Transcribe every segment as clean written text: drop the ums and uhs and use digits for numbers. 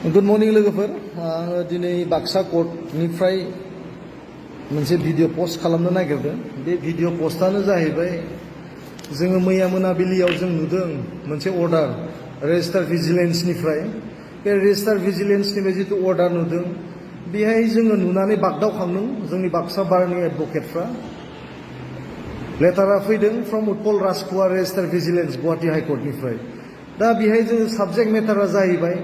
Good morning लोगोफोर आङो दिनै बाक्सा कर्टनिफ्राय मोनसे भिडिअ पोस्ट खालामनो नागिरदों। बे भिडिअ पोस्टआनो जाहैबाय जोङो मैया मोनाबिलियाव जों नुदों मोनसे अर्डार रेजिस्टार भिजिलेन्सनिफ्राय। बे रेजिस्टार भिजिलेन्सनिफ्राय जितु अर्डार नुदों बेहाय जोङो नुनानै बागदावखांदों जोंनि बाक्सा बारनि एडभकेटफ्रा। लेटारा फैदों from Utpal Rajkumar registrar vigilance Guwahati हाइकर्टनिफ्राय। दा बेहाय जोङो साबजेक्ट मेटारा जाहैबाय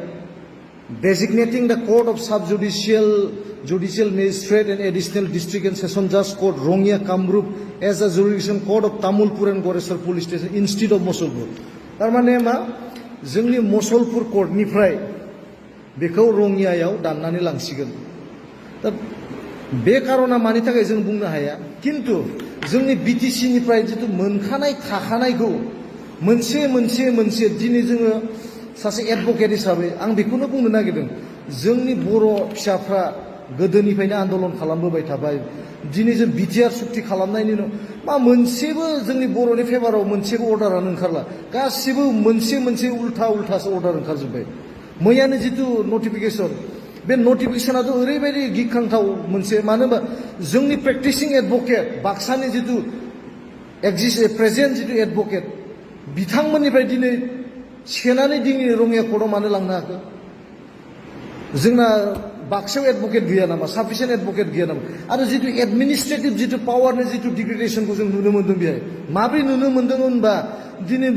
designating the Court of Judicial Magistrate and Additional District and Session Judge Court Rongya Kamrup as a jurisdiction court of Tamulpur and Goresar Police Station instead of Mosolpur. तारमाने मा जोंनि मसलपुर कोर्टनिफ्राय बेखौ रंगियायाव दाननानै लांसिगोन। दा बे कारना मानि थाखाय जों बुंनो हाया, किन्तु जोंनि बिटिसिनिफ्राय जितु मोनखानाय थाखानायखौ मोनसे दिनै जोङो सासे एडभकेट हिसाबै आं बेखौनो बुंनो नागिरदों। जोंनि बर' फिसाफ्रा गोदोनिफ्रायनो आन्दलन खालामबोबाय थाबाय। दिनै जों बिटिआर सुक्ति खालामनायनि उनाव मा मोनसेबो जोंनि बर'नि फेभाराव मोनसेबो अर्डारानो ओंखारला। गासिबो मोनसे उल्थासो अर्डार ओंखारजोब्बाय। मैयानो जितु नटिफिकेसन, बे नटिफिकेसनाथ' ओरैबायदि गिख्रांथाव मोनसे, मानो होनबा जोंनि प्रेक्टिसिं एडभकेट बाक्सानि जितु प्रेजेन्ट जितु एडभकेट बिथांमोननिफ्राय दिनै सेनानै दिनै रङिया कर्टआव मानो लांनो हाखो? जोंना बाक्सायाव एडभकेट गैया नामा? साफिसियेन्ट एडभकेट गैया नामा? आरो जितु एडमिनिस्ट्रेटिभ जितु पावारनि जितु डिग्रेडेसनखौ जों नुनो मोन्दों बेहाय। माब्रै नुनो मोन्दों होनबा दिनै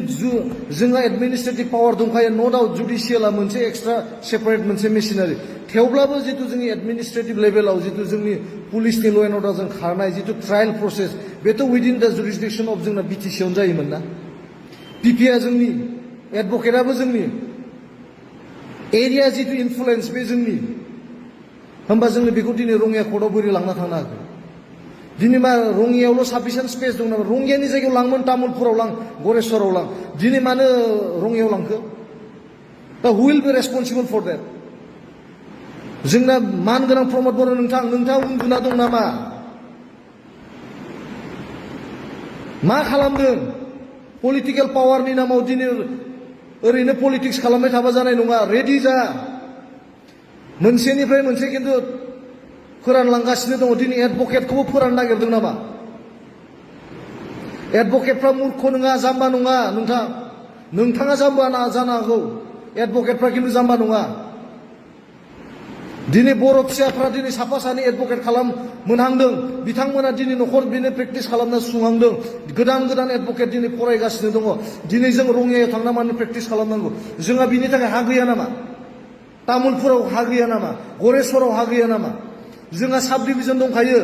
जोंहा एडमिनिस्ट्रेटिभ पावार दंखायो, न' डाउट जुडिसियेला मोनसे एक्सट्रा सेपारेट मोनसे मेसिनारि। थेवब्लाबो जितु जोंनि एडमिनिस्ट्रेटिभ लेभेलाव जितु जोंनि पुलिसनि ल' एन्ड अर्डारजों खारनाय जितु ट्रायेल प्रसेस बेथ' उइदिन दा जुरिसडिक्सन अफ जोंना बिटिसिआवनो जायोमोन ना। पिपिआ जोंनि, एडभकेटआबो जोंनि, एरिया जितु इनफ्लुएन्स बे जोंनि, होमबा जोङो बेखौ दिनै रङिया कर्टआव बोरै लांना थांनो हागोन? दिनै मा रङियायावल' साफिसियेन्ट स्पेस दं नामा? रङियानि जायगायाव लांमोन, तामुलपुराव लां, गरेस्वराव लां। दिनै मानो रङियायाव लांखो? दा who will be responsible for that? जोंना मानगोनां प्रमद बर' नोंथाङा उन्दुना दं नामा? मा खालामदों? पलिटिकेल पावारनि नामाव दिनै ओरैनो पलिटिक्स खालामबाय थाबा जानाय नङा। रेडि जा। मोनसेनिफ्राय मोनसे किन्तु फोरानलांगासिनो दङ। दिनै एडभकेटखौबो फोराननो नागिरदों नामा? एडभकेटफ्रा मूर्ख नङा, जाम्बा नङा। नोंथाङा जाम्बा जानो हागौ, एडभकेटफ्रा किन्तु जाम्बा नङा। दिनै बर' फिसाफ्रा दिनै साफा सानै एडभकेट मोनहांदों। बिथांमोना दिनै न'खर बिनो प्रेक्टिस खालामना सुंहांदों। गोदान एडभकेट दिनै फरायगासिनो दङ। दिनै जों रङियायाव थांना मानो प्रेक्टिस खालामनांगौ? जोंहा बिनि थाखाय हा गैया नामा? तामुलपुराव हा गैया नामा? गरेस्वराव हा गैया नामा? जोंहा साब डिभिजन दंखायो।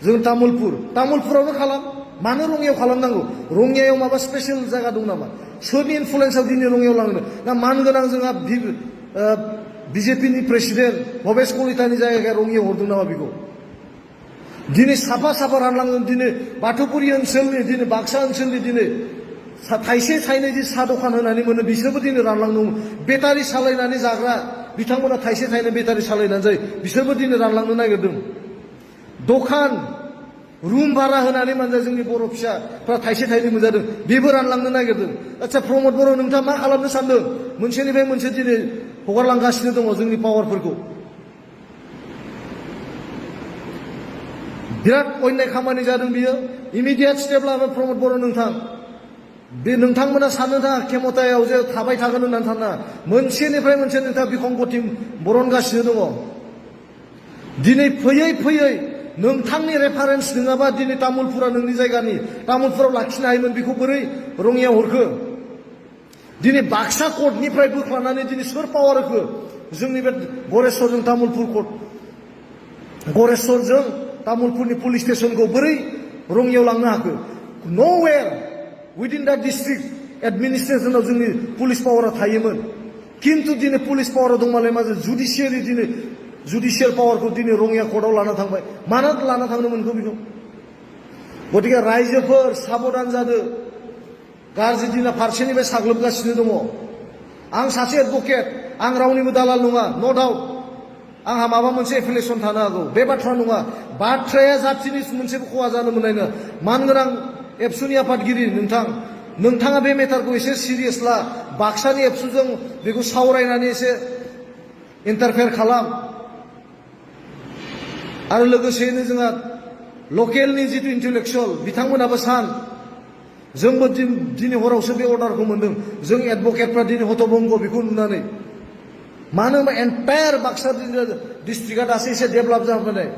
जों तामुलपुरावनो खालाम। मानो रङियायाव खालामनांगौ? रङियायाव माबा स्पेसियेल जायगा दं नामा? सोरनि इनफ्लुएन्सआव दिनै रङियायाव लांनो? ना मानगोनां जोंहा बिजेपिनि प्रेसिडेन्ट भबेश कलितानि जायगाया रङियायाव हरदों नामा बेखौ? दिनै साफा रानलांदों। दिनै बाथौपुरि ओनसोलनि, दिनै बाक्सा ओनसोलनि दिनै थाइसे थाइनै जि साहा दखान होनानै मोनो बिसोरबो दिनै रानलांदों। बेटारि सालायनानै जाग्रा बिथांमोना थाइसे थाइनै बेटारि सालायनानै जायो, बिसोरबो दिनै रानलांनो नागिरदों। दखान रुम भारा होनानै मानजा जोंनि बर' फिसाफ्रा थाइसे थाइनै मोनजादों, बेबो रानलांनो नागिरदों। आচ্ছা प्रमद बर' नोंथाङा मा खालामनो सानदों? मोनसेनिफ्राय मोनसे दिनै हगारलांगासिनो दङ जोंनि पावारफोरखौ। बिराद अन्याय खामानि जादों बियो। इमिडियेट स्टेप लाबो प्रमद बर' नोंथांमोना साननो थाङा खेमतायाव जे थाबाय थागोन होननानै साना। मोनसेनिफ्राय मोनसे नोंथाङा बिखंगति बरनगासिनो दङ। दिनै फैयै नोंथांनि रेफारेन्स नङाबा दिनै तामुलपुरा नोंनि जायगानि, तामुलपुराव लाखिनो हायोमोन, बेखौ बोरै रङियायाव हरखो? दिनै बाक्सा कर्टनिफ्राय बोख्लानानै दिनै सोर पावार होखो? जोंनि बे गरेस्वरजों तामुलपुर कर्ट, गरेस्वरजों तामुलपुरनि पुलिस स्टेशनखौ बोरै रङियायाव लांनो हाखो? न'वेर उइदिन दा डिस्ट्रिक्ट एडमिनिस्ट्रेसनाव जोंनि पुलिस पावारा थायोमोन। किन्तु दिनै पुलिस पावारा दंमालाय मा जुडिसियेल पावारखौ दिनै रङिया कर्टआव लाना थांबाय। मानो लाना थांनो मोनखो बेखौ? गतिके रायजोफोर साबधान जादो। गाज्रि दिना फारसेनिफ्राय साग्लोबगासिनो दङ। आं सासे एडभकेट, आं रावनिबो दालाल नङा, न' डाउट। आंहा माबा मोनसे एफिलिएसन थानो हागौ, बे बाथ्रा नङा। बाथ्राया जाथिनि मोनसेबो खहा जानो मोननाय नङा। मानगोनां एबसुनि आफादगिरि नोंथाङा बे मेटारखौ एसे सिरियास ला। बाक्सानि एबसुजों बेखौ सावरायनानै एसे इन्टारफेयार खालाम आरो लोगोसेयैनो जोंहा लकेलनि जितु इन्टेलेक्सुवेल बिथांमोनाबो सान जोंबो दिनै हरावसो बे अर्डारखौ मोनदों जों एडभकेटफ्रा दिनै हतबंग बेखौ नुनानै मानो होनबा एन्टायार बाक्सा डिस्ट्रिक्टआ दासो एसे डेभेलप जाबोनाय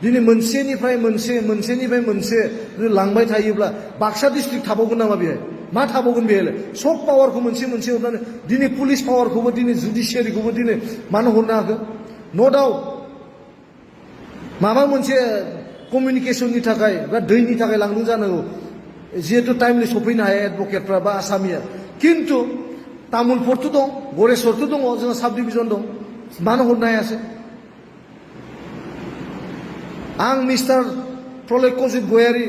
दिनै मोनसेनिफ्राय मोनसे लांबाय थायोब्ला बाक्सा डिस्ट्रिक्ट थाबावगोन नामा बेहाय मा थाबावगोन बेहाय सब पावारखौ मोनसे हरनानै दिनै पुलिस पावारखौबो दिनै जुडिसियारिखौबो दिनै मानो हरनो हाखो न' डाउट माबा मोनसे कमिउनिकेसननि थाखाय बा दैनि थाखाय लांदों जानांगौ जिहेतु टाइमलि सफैनो हाया एडभकेटफ्रा बा आसामिया खिन्थु तामुलपुरथ' दं गरेस्वरथ' दङ जोंहा साब डिभिजन दं मानो हरनो हायासै आं मिस्टार प्रलयकजित गयारी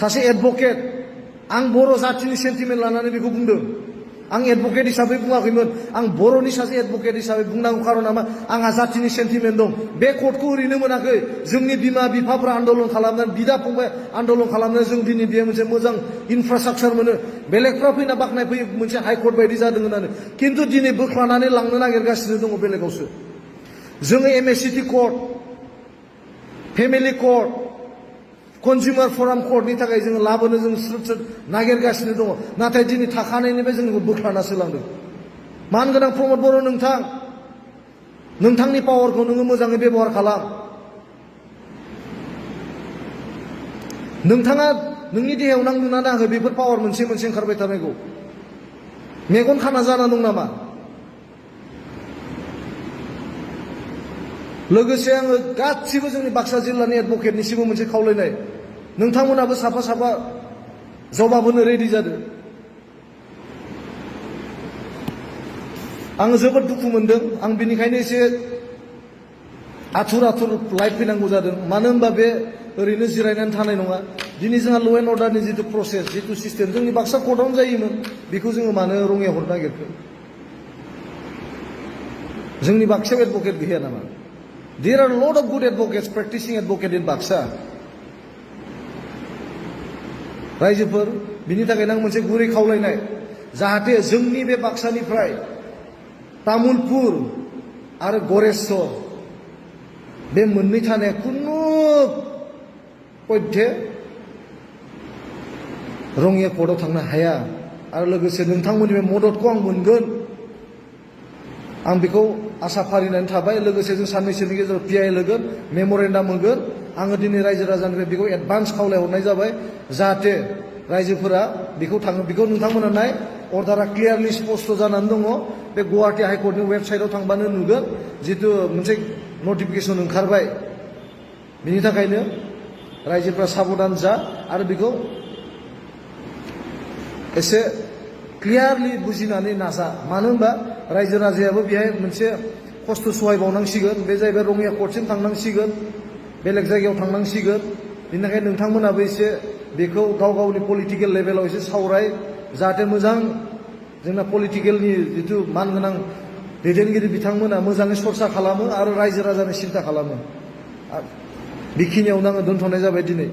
सासे एडभकेट आं बर' जातिनि सेन्टिमेन्ट लानानै बेखौ बुंदों आं एडभकेट हिसाबै बुङाखैमोन आं बर'नि सासे एडभकेट हिसाबै बुंनांगौ खारना मा आंहा जातिनि सेन्टिमेन्ट दं बे कर्टखौ ओरैनो मोनाखै जोंनि बिमा बिफाफ्रा आन्दलन खालामनानै बिदा फंबाय आन्दलन खालामनानै जों दिनै बेयो मोनसे मोजां इनफ्रास्ट्राक्चार मोनो बेलेगफ्रा फैना बाख्नाय फैयो मोनसे हाइकर्ट बायदि जादों होननानै खिन्थु दिनै बोख्लानानै लांनो नागिरगासिनो दङ बेलेगावसो जोङो एमएससिटि कर्ट फेमिलि कर्ट कन्जुमार फराम कर्टनि थाखाय जोङो लाबोनो जों स्रोद नागिरगासिनो दङ नाथाय दिनै थाखानायनिफ्राय जोंखौ बोख्लानासो लांदों मान गोनां प्रमद बर' नोंथांनि पावारखौ नोङो मोजाङै बेबहार खालाम नोंथाङा नोंनि देहायाव नांदोंना नाङाखै बेफोर पावार मोनसे ओंखारबाय थानायखौ मेगन खाना जाना दं नामा लोगोसे आङो गासिबो जोंनि बाक्सा जिल्लानि एडभकेटनिसिमबो मोनसे खावलायनाय नोंथांमोनाबो साफा जवाब होनो रेडि जादों आङो जोबोद दुखु मोनदों आं बेनिखायनो एसे आथुर लाइफ फैनांगौ जादों मानो होनबा बे ओरैनो जिरायनानै थानाय नङा दिनै जोंहा ल' एन्ड अर्डारनि जितु प्रसेस जितु सिस्टेम जोंनि बाक्सा कर्टआवनो जायोमोन बेखौ जोङो मानो रङिया हरनो नागिरखो जोंनि बाक्सायाव एडभकेट गैया नामा There are a lot of good advocates, practicing advocate in Baksa. रायजोफोर बिनि थाखायनो आं मोनसे गुरै खावलायनाय जाहाथे जोंनि बे बाक्सानिफ्राय तामुलपुर आरो गरेस्वर बे मोननै थानाया खुनु पयथे रङिया कर्टआव थांनो हाया आरो लोगोसे नोंथांमोननि बे मददखौ आं मोनगोन आं बेखौ आसा फारिनानै थाबाय लोगोसे जों साननैसोनि गेजेराव पिआइ होगोन मेमरेन्डाम होगोन आङो दिनै रायजो राजानिफ्राय बेखौ एडभान्स खावलायहरनाय जाबाय जाहाथे रायजोफोरा बेखौ थाङो बेखौ नोंथांमोना नाय अर्डारा क्लियारलि स्पष्ट जानानै दङ बे गुवाहाटी हाइकर्टनि वेबसाइटआव थांबानो नुगोन जितु मोनसे नटिफिकेसन ओंखारबाय बिनि थाखायनो रायजोफ्रा साबधान जा आरो बेखौ एसे क्लियारलि बुजिनानै नाजा मानो होनबा रायजो राजायाबो बेहाय मोनसे खस्थ' सहायबावनांसिगोन बे जाहैबाय रङिया कर्टसिम थांनांसिगोन बेलेग जायगायाव थांनांसिगोन बिनि थाखाय नोंथांमोनाबो एसे बेखौ गावनि पलिटिकेल लेभेलाव एसे सावराय जाहाथे मोजां जोंना पलिटिकेलनि जितु मानगोनां दैदेनगिरि बिथांमोना मोजाङै सरसा खालामो आरो रायजो राजानि सिन्था खालामो बेखिनियावनो आङो दोनथ'नाय जाबाय दिनै